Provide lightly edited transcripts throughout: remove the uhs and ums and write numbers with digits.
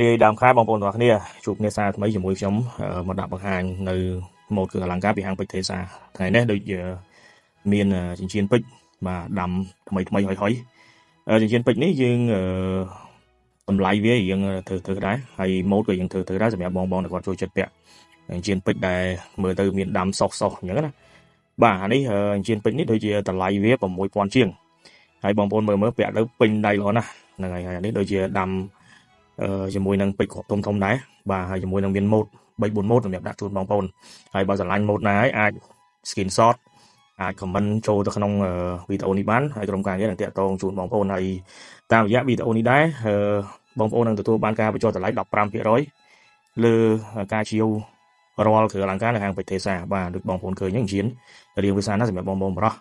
រាយដើមខែបងប្អូនទាំងអស់គ្នាជួបគ្នាសារថ្មីជាមួយខ្ញុំមកដាក់បង្ហាញនៅម៉ូតគ្រឿងអលង្ការពីហាងពេជ្រទេសាថ្ងៃនេះដូចមានចិញ្ចៀនពេជ្របាទដាំថ្មីថ្មីហុយហុយចិញ្ចៀនពេជ្រនេះយើងតម្លៃវាយើងធ្វើធ្វើដែរហើយម៉ូតក៏យើងធ្វើធ្វើដែរសម្រាប់បងបងដែលគាត់ចូលចិត្តពាក់ចិញ្ចៀនពេជ្រដែលមើលទៅមានដាំសុសសុសអញ្ចឹងណាបាទអានេះចិញ្ចៀនពេជ្រនេះដូចជាតម្លៃវា6000ជាងហើយបងប្អូនមើលមើលពាក់ទៅពេញដៃល្អណាស់ហ្នឹងហើយហើយនេះដូចជាដាំជាមួយនឹងពេជ្រគ្រាប់ធំធំដែរបាទហើយជាមួយនឹងមានម៉ូត3 4ម៉ូតសម្រាប់ដាក់ជូនបងប្អូនហើយបើស្រឡាញ់ម៉ូតណាហើយអាច screenshot អាច comment ចូលទៅក្នុងវីដេអូនេះបានហើយក្រុមការងារនឹងតាក់ទងជូនបងប្អូនហើយតាមរយៈវីដេអូនេះដែរបងប្អូននឹងទទួលបានការបញ្ចុះតម្លៃ15%លើការជាវរាល់គ្រឿងអលង្ការនៅហាងពេជ្រទេសាបាទដូចបងប្អូនឃើញហ្នឹងជារៀងវិសាណាសម្រាប់បងប្អូនប្រុស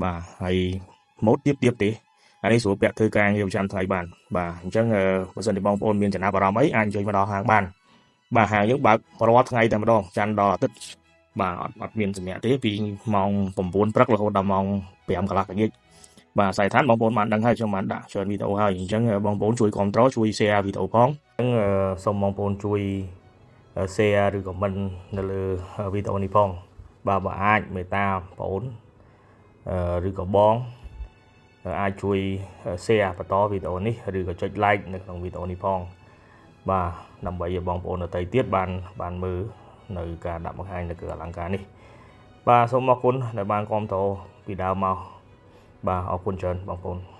បាទហើយម៉ូតទៀបទៀបទេអានេះស្រួលពាក់ធ្វើការងារប្រចាំថ្ងៃបានបាទអញ្ចឹងបើសិនជាបងប្អូនមានចំណាប់អារម្មណ៍អីអាចអញ្ជើញមកដល់ហាងបានបាទហាងយើងបើករាល់ថ្ងៃតែម្ដងច័ន្ទដល់អាទិត្យបាទអត់មានសម្រាប់ទេពីម៉ោង9ព្រឹករហូតដល់ម៉ោង5កន្លះល្ងាចបាទអាស័យដ្ឋានបងប្អូនបានដឹងហើយខ្ញុំបានដាក់ច្រើនវីដេអូហើយអញ្ចឹងបងប្អូនជួយគាំទ្រជួយ share វីដេអូផងអញ្ចឹងសូមបងប្អូនជួយ share ឬ comment នៅលើវីដេអូនេះផងបាទបើអាចមេត្តាបងប្អូនឬក៏បងអាចជួយ share បន្តវីដេអូនេះឬក៏ចុច like នៅក្នុងវីដេអូនេះផងបាទដើម្បីឲ្យបងប្អូនដទៃទៀតបានបានមើលនៅការដាក់បង្ហាញនៅគ្រឿងអលង្ការនេះបាទសូមអរគុណដែលបានគាំទ្រពីដើមមកបាទអរគុណច្រើនបងប្អូន។